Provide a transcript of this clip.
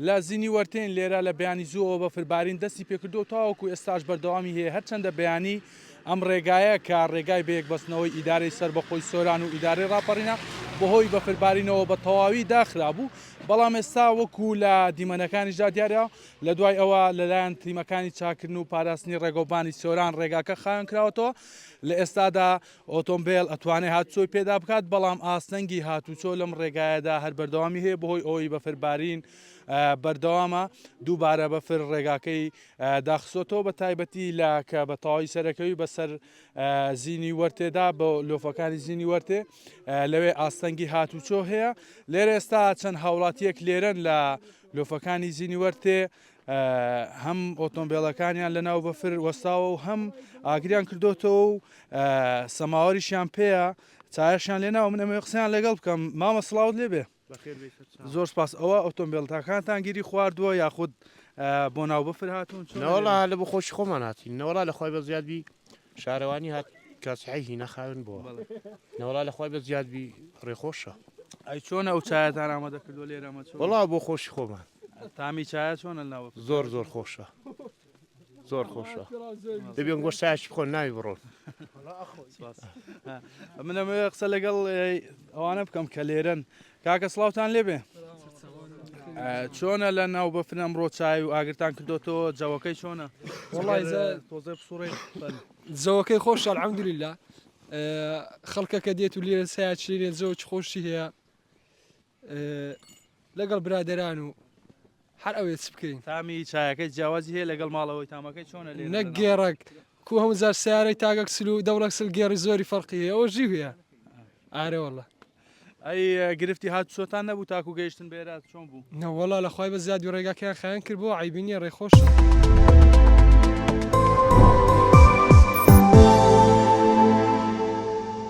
لە زینی وەرتێن لێرە لە بەیانی زووەوە بەفربارین دەستی پێکردووە تاوەکو ئێستاش بەردەوامی هەیە هەرچەندە بەیانی ئەم ڕێگایە کە ڕێگای بەیەکبەستنەوەی ئیدارەی سەربەخۆی سۆران و ئیدارەی ڕاپەڕینە بەهۆی بەفربارینەوە بە تەواوی داخرابوو، بەڵام ئێستا وەکو لە دیمەنەکانیشدا دیارە لە دوای ئەوە لەلایەن تیمەکانی چاککردن و پاراستنی ڕێگەوبانی سۆران ڕێگاکە خاوێن کراوەتەوە، لە ئێستادا ئۆتۆمبێل ئەتوانێت هاتوچۆی پێدا بکات، بەڵام ئاستەنگی هاتوچۆ لەم ڕێگایەدا هەر بەردەوامی هەیە بەهۆی ئەوەی بەفربارین بەردەوامە دووبارە بەفر ڕێگاکەی داخستۆتەوە بە تایبەتی لە کە بە تەواوی سەرەکەوی بەسەر زینی وەرتێدا بە لۆفەکانی زینی وەرتێ لەوێ ئاستەنگی هاتوچۆ هەیە لێرە ئێستا چەند هاوڵاتیەک لێرەن لە لۆفەکانی زینی وەرتێ هەم ئۆتۆمبیلەکانیان لە ناو بەفر وەستاوە و هەم ئاگریان کردوتەوە و سەماوەریشیان پێیە چایشیان لێناوە من ئەمە قسەیان لەگەڵ بکەم مامە سڵاوت لێبێ زۆر سپاس ئەوە ئۆتۆمبێلتاکانتان گیری خواردووە یاخود بۆ ناو بەفر هاتوون نەوەڵا لە بۆ خۆشی خۆمان هاتین نەوەڵا لە خۆی بە زیاد بی شارەوانی هات کاسحی هینە خاون بۆ نەوەڵا لە خۆی بە زیاد بی ڕێخۆشە ئەی چۆنە ئەو چایەتان ئامادە کردووە لێرە ئەمە چۆن وەڵا بۆ خۆشی خۆمان تامی چایە چۆنە لەناو بەفر زۆر زۆر خۆشە زۆر خۆشە دەبێن گۆشت چایەکی بخۆن ناوی بڕۆن من ئەمەوێ قسە لەگەڵ ئەوانە بکەم کە لێرەن کاکە سڵاوتان لێبێ چۆنە لە ناو بەفر ئەمڕۆ چای و ئاگرتان کردوتەوە جەوەکەی چۆنە وڵی تۆزێ بسوڕێ جەوەکەی خۆشە الحمدلله خەڵکەکە دێت و لێرە سایچێنێ جەوە خۆشی هەیە لەگەڵ برادەران و هەر ئەوێ چ بکەین. تامی چایەکەی جیاوازی هەیە لەگەڵ ماڵەوەی تامەکەی چۆنە لێرە نەک گێڕەک کو هەموو جار سیارەی تاگەک سل و دەوڵەک سل گێڕی زۆری فەرقی هەیە ئەوە ژیو هەیە ئارێ واللە. ئەی گرفتی هاتوچۆتان نەبوو تاکو گەیشتن بە ئێرە چۆن بوو؟ نەوەڵا لە خوای بە زیاد و ڕێگاکەیان خایەن کرد بۆ عەیبی نیە ڕێ خۆشە.